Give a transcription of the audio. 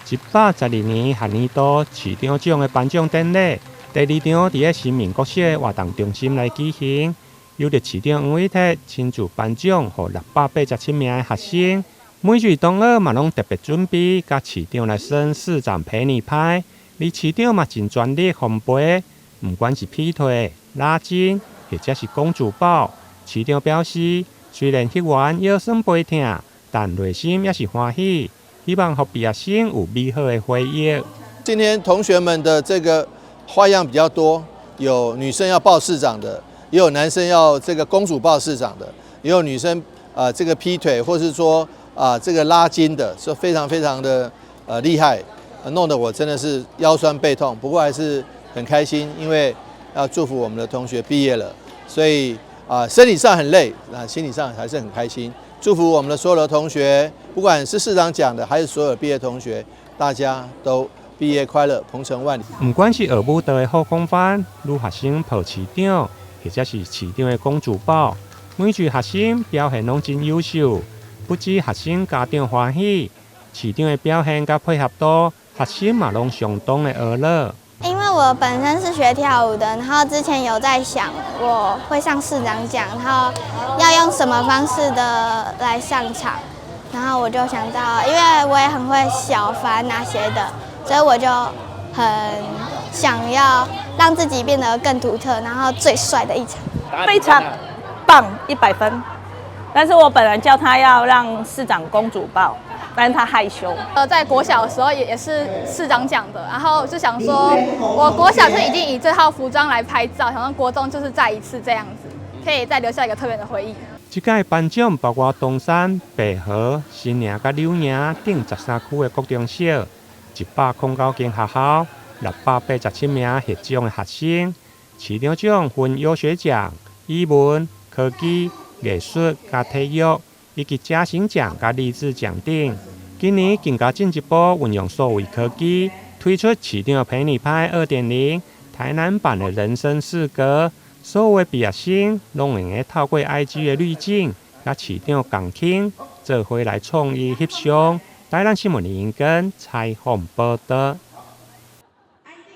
112年學年度市長獎的頒獎典禮，第二場佇咧新民國小的活動中心來舉行，由著市長黃偉哲親自頒獎予687名的學生。每一位同學嘛攏特別準備，佮市長來耍市長陪你拍，而市長嘛盡全力奉陪，毋管是劈腿、拉筋，或者是公主抱。市長表示，雖然彼晚腰酸背疼，但內心也是歡喜。希望予畢業生有美好的回憶。今天同學們的這個花樣比較多，有女生要抱市長的，也有男生要這個公主抱市長的，也有女生啊這個劈腿，或是說啊這個拉筋的，是非常非常的厲害，弄得我真的是腰酸背痛。不過還是很開心，因為要祝福我們的同學畢業了，所以啊身體上很累，啊心理上還是很開心。祝福我們的所有的同學，不管是市長獎的，還是所有畢業同學，大家都畢業快樂，鵬程萬里。毋管是學舞蹈的後空翻、女學生抱市長，或者是市長的公主抱，每一位學生表現攏真優秀，不止學生家長歡喜，市長的表現佮配合度，學生嘛攏相當的呵咾。因為我本身是學跳舞的，然後之前有在想我會上市長獎，然後要用什麼方式的來上場，然後我就想到，因為我也很會小翻那些的，所以我就很想要讓自己變得更獨特，然後最帥的一場。非常棒，100分。但是我本來叫他要讓市長公主抱，但是他害羞。在國小的時候也是市長獎的，然後就想說，我國小就已經以這套服裝來拍照，想說國中就是再一次這樣子，可以再留下一個特別的回憶。這屆頒獎包括東山、白河、新營佮柳營等13區的國中小，109間學校，687名獲獎的學生。市長獎分優學獎、語文、科技、藝術佮體育，以及嘉行獎佮勵志獎等。今年更加進一步運用數位科技，推出市長陪你拍2.0台南版的人生四格，所有的畢業生攏會用透過 IG 的濾鏡，佮市長共傾，做伙來創意翕相。台南新聞林根採訪報導。